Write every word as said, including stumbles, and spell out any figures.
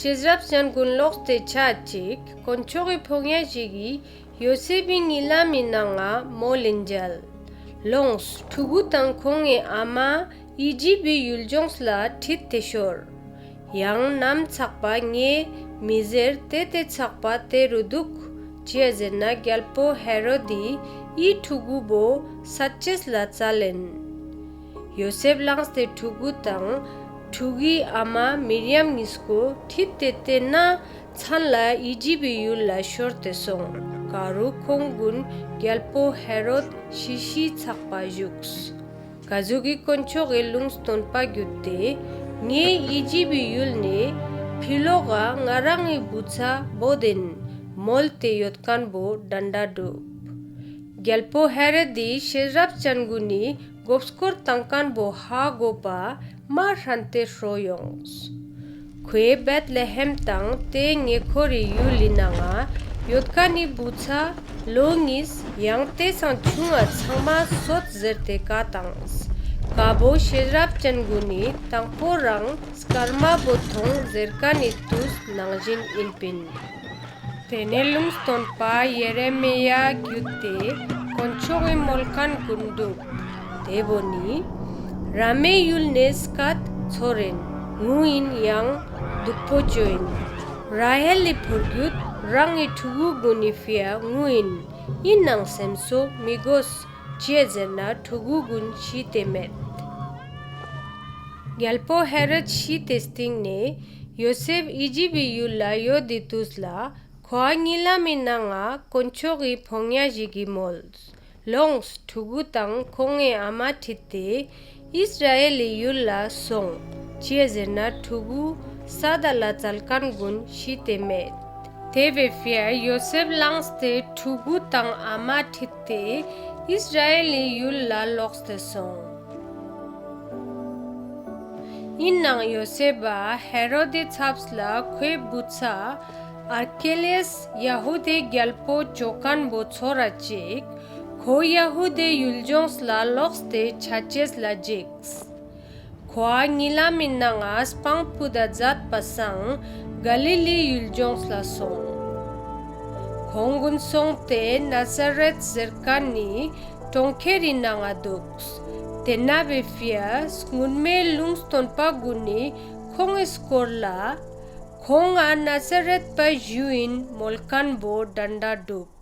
ཤེས་རབ་ཅན་གུན་ལོགས་ཏེ་ཆ་ཅིག་དཀོན་མཆོག་གི་ཕོ་ཉ་ཞིག་གི་ཡོ་སེབ་བི་ཉི་ལམ་མི་ནང་ང་མོལ་ལིན་ཇལ། ལོངས། ཕྲུ་གུ་དང་ཁོང་ངི་ཨ་མ་ཨི་ཇིབ་བི་ཡུལ་ཇོངས་ལ་ཁྲིད་དེ་ཤོར། ཡང་ནམ་ཚག་པ་ངའེ་མི་ཟེར་ཏེ་ཏེ་ཚག་པ་ཏེ་རུ་དུག་ཅིའ་ཟེར་ན་གྱལ་པོ་ཧེ་རོད་དི་འི་ཕྲུ་གུ་བོ་སད་ཅེས་ལ་ཙལ་ཨིན། ཡོ་སེབ་ལངས་ཏེ་ཕྲུ་གུ་དང་ཕྲུ་གུའི་ཨ་མ་མིར་ཡམ་ཉིས་ཀོ་ཁྲིད་དེ་ཏེན་ན་ཚན་ལ་ཨི་ཇིབ་བི་ཡུལ་ལ་ཤོར་ཏེ་སོང་། ཀ་རུ་ཁོང་གུན་གྱལ་པོ་ཧེ་རོད་ཤི་ཤི་ཚག་པ་ཞུགས། ཀ་ཟུག་གི་དཀོན་མཆོག་གི་ལུང་སྟོན་པ་གྱུད་ཏེ་ངའེ་ཨི་ཇིབ་བི་ཡུལ་ནེ་ཕི་ལོག་ག་ང་རང་ངི་བུ་ཚ་བོ་དེན་མོལ་ཏེ་ཡོད་ཁན་བོ་དྲན་དྲའ་གྲུབ། གྱལ་པོ་ཧེ་རོད་དི་ཤེས་རབ་ཅན་གུན་ནི་གོབ་སྐོར་ཏང་ཁན་བོ་ཧ་གོ་པ་མ་ཧྲན་ཏེ་ཧྲོ་ཡོངས། ཁོའེ་བེད་ལེ་ཧེམ་དང་ཏེ་ཉེ་ཁོར་རི་ཡུལ་ལི་ནང་ང་ཡོད་ཁན་ནི་བུ་ཚ་ལོ་གཉིས་ཡང་ཏེ་སང་ཆུང་ང་ཚང་མ་སོད་ཟེར་ཏེ་ཀའ་ཏངས། ཀ་བོ་ཤེས་རབ་ཅན་གུན་ནི་ཏང་པོ་རང་སྐར་མ་བོ་ཐོང་ཟེར་ཁན་ནི་ཏུས་ནང་ཞིན་ཨིན་པིན། ཏེ་ནེ་ལུང་སྟོན་པ་ཡེ་རེ་མི་ཡ་གྱུད་ཏེ་དཀོན་མཆོག་གི་མོལ་ཁན་གུན་དྲུབ། ཏེ་བོ་ནི་ར་མའེ་ཡུལ་ནེ་སྐད་ཚོར་ཨིན། ངུ་ཨིན་ཡང་དུག་པོ་ཅོ་ཨིན། ར་ཧེལ་ལི་པུར་གྱུད་རང་ངི་ཕྲུ་གུ་གུན་ནི་ཕིའ་ངུ་ཨིན། ཨིན་ནའང་སེམས་སོ་མི་གོས། ཅིའ་ཟེར་ན་ཕྲུ་གུ་གུན་ཤི་སྟེ་མེད། གྱལ་པོ་ཧེ་རོད་ཤི་སྟེ་སྟིང་ནེ་ཡོ་སེབ་ཨི་ཇིབ་བི་ཡུལ་ལ་ཡོད་དི་ཏུས་ལ་ཁོའ་ཉི་ལམ་མི་ནང་ང་དཀོན་མཆོག་གི་ཕོ་ཉ་ཞིག་གི་མོལས། ལོངས། ཕྲུ་གུ་དང་ཁོང་ངི་ཨ་མ་ཁྲིད་དེ་ཨིས་ར་ཨེལ་ལི་ཡུལ་ལ་སོང་། ཅིའ་ཟེར་ན་ཕྲུ་གུ་སད་ད་ལ་ཙལ་ཁན་གུན་ཤི་སྟེ་མེད། ཏེ་བོའེ་ཕིའ་ཡོ་སེབ་ལངས་ཏེ་ཕྲུ་གུ་དང་ཨ་མ་ཁྲིད་དེ་ཨིས་ར་ཨེལ་ལི་ཡུལ་ལ་ལོགས་ཏེ་སོང་། ཨིན་ནའང་ཡོ་སེབ་བ་ཧེ་རོད་དི་ཚབས་ལ་ཁོའེ་བུ་ཚ་ཨར་ཀེ་ལེས་ཡ་ཧུ་དཱའེ་གྱལ་པོ་ཅོ་ཁན་བོ་ཚོར་ར་ཅིག་ཁོ་ཡ་ཧུ་དཱའེ་ཡུལ་ཇོངས་ལ་ལོགས་ཏེ་ཆ་ཅེས་ལ་ཇིགས། ཁོའ་ཉི་ལམ་མི་ནང་ང་སྤང་པུད་ད་ཛད་པ་སང་ག་ལི་ལི་ཡུལ་ཇོངས་ལ་སོང་། ཁོང་གུན་སོང་སྟེ་ན་ཛ་རེད་ཟེར་ཁན་ནི་གྲོང་ཁྱེར་རི་ནང་ང་དུགས། ཏེན་ན་བོའེ་ཕིའ་སྔུན་མའེ་ལུང་སྟོན་པ་གུན་ནི་ཁོང་ངི་སྐོར་ལ་ཁོང་ང་ན་ཛ་རེད་པ་ཞུ་ཨིན་མོལ་ཁན་བོ་དྲན་དྲའ་གྲུབ།